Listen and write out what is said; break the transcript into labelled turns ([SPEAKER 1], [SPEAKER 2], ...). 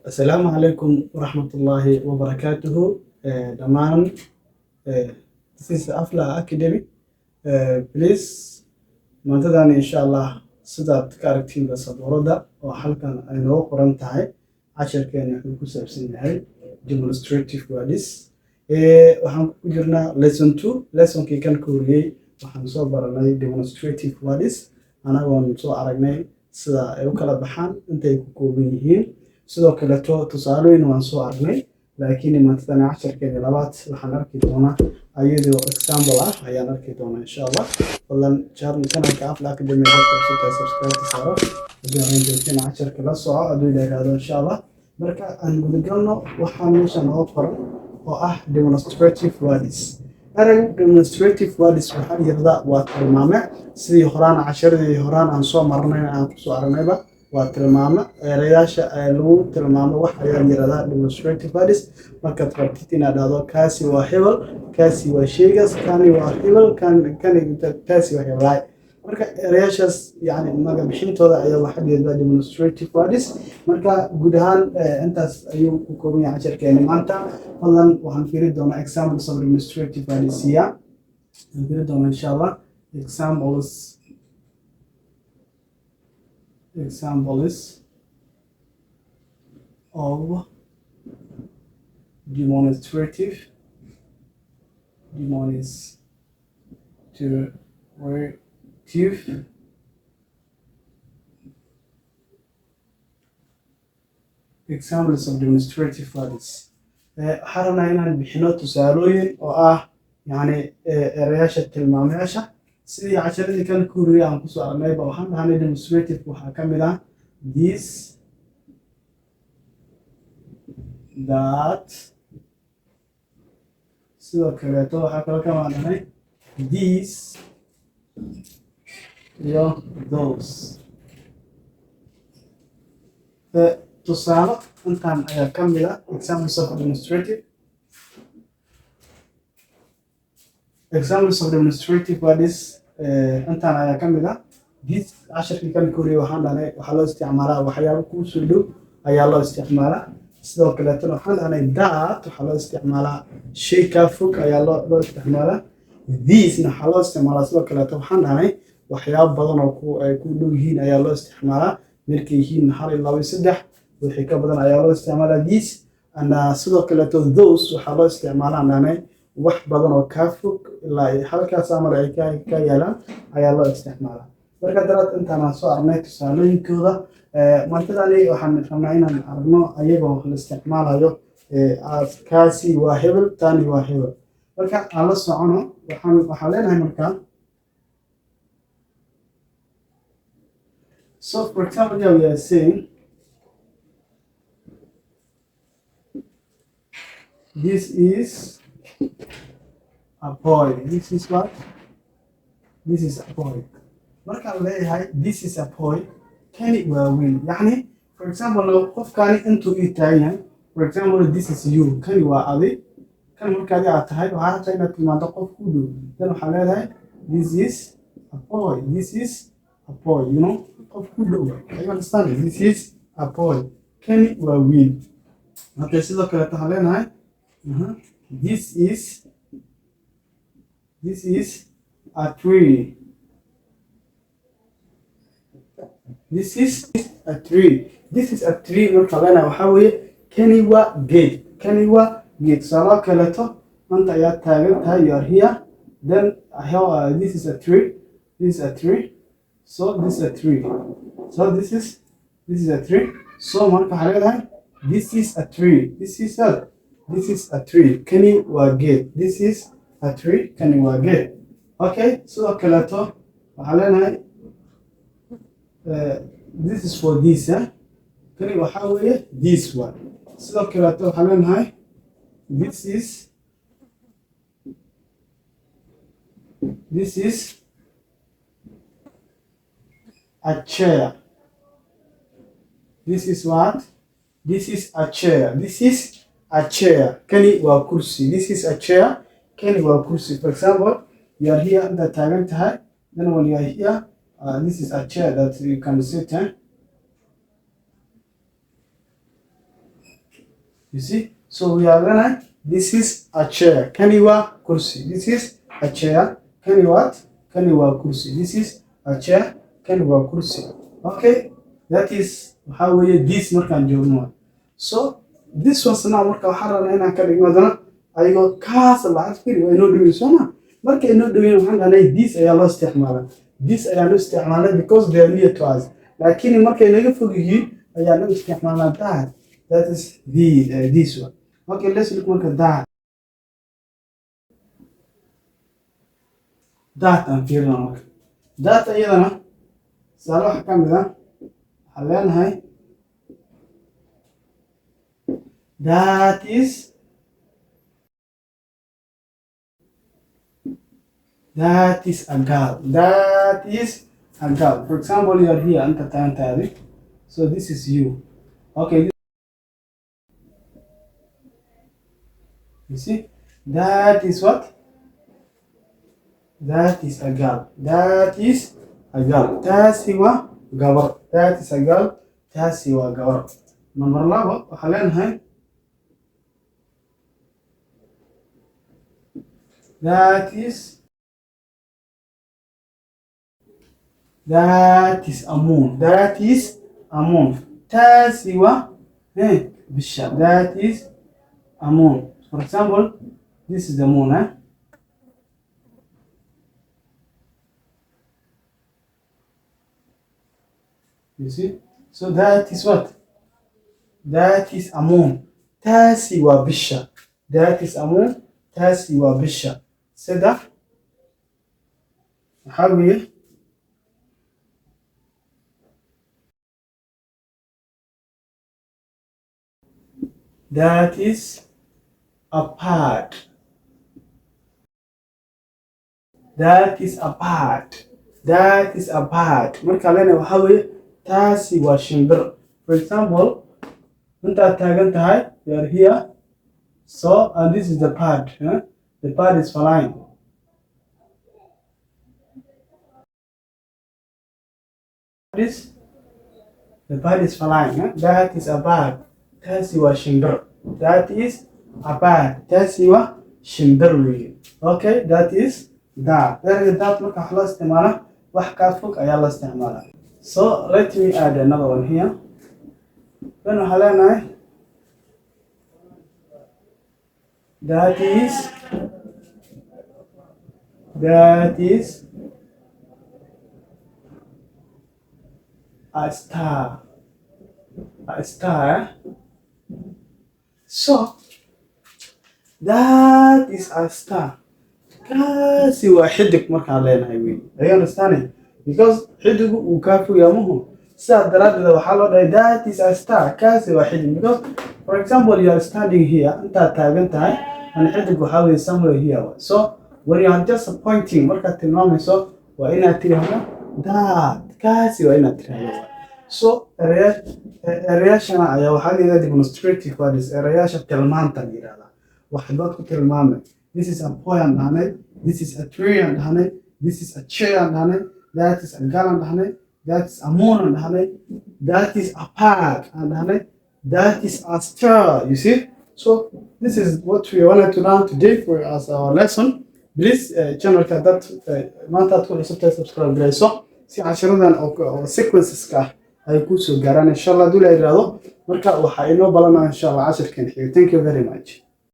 [SPEAKER 1] Asalaamu calaykum waraxmatullaahi wabarakaatuhu dhammaan. This is Afla Academy. Please, maantadan insha Allah sidaad ka aragtiinba sabuuradda oo halkan ay noogu qoran tahay, casharkeena wuxuu ku saabsan yahay demonstrative words. Waxaan ku jirnaa lesson two. Lessonkii kan ka horreeyey waxaan soo baranay demonstrative words, anagoon soo aragnay sida ay u kala baxaan, intay ku kooban yihiin. Sidoo kaleeto tusaalooyin waan soo aragnay, laakiin maantadan casharkeena labaad waxaan arki doonaa ayadoo example ah ayaan arki doonaa insha Allah. Fadlan channelka Afla Academy haddaad cusub tahay, subscribe ta saaro. Haddii aan joogtina, casharka la soco hadduu yidhaahdo insha Allah. Marka aan gudagalno, waxaa meesha nooga qoran oo ah demonstrative words. Erayga demonstrative words waxaa la yidhahdaa waa tilmaame. Sidii horaan casharadii horaan aan soo marnay aan kusoo aragnayba, waa tilmaame. Erayaasha lagu tilmaamo wax ayaa la yidhahdaa demonstrative words. Markaad rabtid inaad dhahdo kaasi waa hebel, kaasi waa sheygaas, kani waa hebel, kan kani kaasi waa hebelaay, marka erayaashaas yani maga bixintooda ayaa waxaa la yidhahdaa demonstrative words. Marka guud ahaan intaas ayuu ku kooban yahay casharkeeni maanta. Fadlan waxaan fiiri doonaa examples of demonstrative words here. Waxaan fiiri doonaa insha Allah examples of demonstrative examples of demonstrative words. Waxaan rabnaa inaan bixino tusaalooyin oo ah yani erayaasha tilmaamayaasha. Sidii casharadii kan ka horreeyay aan kusoo aragnayba, waxaan dhahnay demonstrative waxaa ka mid ah this, that. Sidoo kaleeto waxaa kaloo ka maadhanay these iyo those. Tusaale intaan ayaa ka mid ah examples of demonstrative words. Intaan ayaa ka mid ah. This casharkii kan koriyay waxaan dhahnay waxaa loo isticmaalaa waxyaabo kuu soo dhow ayaa loo isticmaalaa. Sidoo kaleetona waxaan dhahnay that waxaa loo isticmaalaa shay kaa fog ayaa loo isticmaalaa. These-na waxaa loo isticmaalaa sidoo kaleeto waxaan dhahnay waxyaabo badan oo ku ay ku dhow yihiin ayaa loo isticmaalaa. Markay yihiin hal iyo laba iyo saddex wixii ka badan ayaa loo isticmaalaa these. And sidoo kaleeto those waxaa loo isticmaalaa aan dhahnay wax badan oo kaa fog, ilaa ay halkaas amar ay ka yaalaan ayaa loo isticmaalaa. Marka daraad intaan aan soo aragnay tusaalooyinkooda, maantadani waxaan rabnaa inaan aragno ayagoo la isticmaalayo kaasi waa hebel, tani waa hebel. Marka aan la socono, waxaan leenahay marka, so for example, here we are saying this is a boy. This is what? This is a boy. Markaan leeyahay this is a boy, kani waa wiil. Yacni for example qofkani intuu ii taagan yahay, for example, this is you, kani waa adi. Kan marka adi aad tahay, waxaa rabtaa inaad tilmaanto qof ku dhow, dan waxaa leedahay this is a boy. This is a boy, qof ku dhow. You understand? This is a boy, kani waa wiil. Okay, sidoo kaleeto waxaan leenahay this is a tree. This is a tree. This is a tree marka leenahay waxaa weeye kani waa geed. Kani waa geed. Tusaalo kaleeto, maanta ayaa taagan tahay, you are here, then this is a tree. This is a tree. So this is a tree. So this is a tree. So marka waxaa leedahay this is a tree. This is a tree. Kani waa geed. This is a tree. Kani waa geed. Okay, sidoo kaleeto waxaa leenahay this is for this, eh? Kani waxaa weeye this one. Sidoo kaleeto waxaa leenahay this is a chair. This is what? This is a chair. This is a chair. Kani waa kursi. This is a chair. Kani waa kursi. For example, you are here, intaad taagan tahay, then when you are here, this is a chair that you can sit, eh? You see? So we are gonna, this is a chair. Kani waa kursi. This is a chair. Kani what? Kani waa kursi. This is a chair. Kani waa kursi. Okay? That is waxaa weeye this markaan joogno. So this was now marka waxaan rabnaa inaan ka dhigno haddana ayagoo kaas lacag firi waa inoo dhoweyn soo ma marka inoo dhoweyn waxaan dhahnay this ayaa loo isticmaalaa. This ayaa loo isticmaalaa because they are near to us. Laakiin markay naga fog yihiin ayaa loo isticmaalaa that. That is the this one. Okay, let's look marka that. That aan fiirino marka. That iyadana tusaale waxa ka mid ah waxaan leenahay that is a girl. That is a girl. For example, you are here anta taantaadi. So this is you. Okay. You see? That is what? That is a girl. That is a girl. Taasi waa gabar. That is a girl. Taasi waa gabar. Number 2 waxaan leenahay that is a moon. That is a moon. Taasi waa bisha. That is a moon. For example, this is the moon, eh? You see? So that is what? That is a moon. Taasi waa bisha. That is a moon. Taasi waa bisha. 3 waxaa weeye that is a bird. That is a bird. That is a bird. Marka leenahay waxaa weeye taasi waa shimbir. For example, intaad taagan tahay, you are here. So, and this is the bird. Huh? The bird is flying. This, the bird is flying. Huh? That is a bird. Taasi waa shimbir. That is a bird. Taasi waa shimbir weeye. Okay, that is that. Erayga that marka wax loo isticmaala, wax kaa fog ayaa loo isticmaalaa. So let me add another one here. Then waxaa leenahay that is a star. A star. So that is a star. Kaasi waa xidig markaan leenahay wey. Are you understanding? Because xidigu uu kaa fogyaa muhu. Sidaa daraaddeed waxaa loo dhahay that is a star. Kaasi waa xidig. Because for example you are standing here, intaad taagan tahay, and xidig waxaa weeye somewhere here. So when you are just pointing, markaad tilmaamayso waa inaad tiraahdo that. Kaasi waa inaad tiraahdo. So erayaashana ayaa waxaa la yidhahdaa demonstrative words, erayaasha tilmaanta la yidhahdaa. Waxbaad ku tilmaamay. This is a boy aan dhahnay, this is a tree aan dhahnay, this is a chair aan dhahnay, that is a girl aan dhahnay, that is a moon aan dhahnay, that is a park aan dhahnay, that is a star. You see? So this is what we wanted to learn today for as our lesson. Please channelka dad maanta aad ku cusubtahay subscribe garayso si cashiradan oo sequenceska ah ay ku soo gaaraan insha Allah hadii la yiraahdo. Marka waxaa inoo balanaa insha Allah cashirkan xiga. Thank you very much.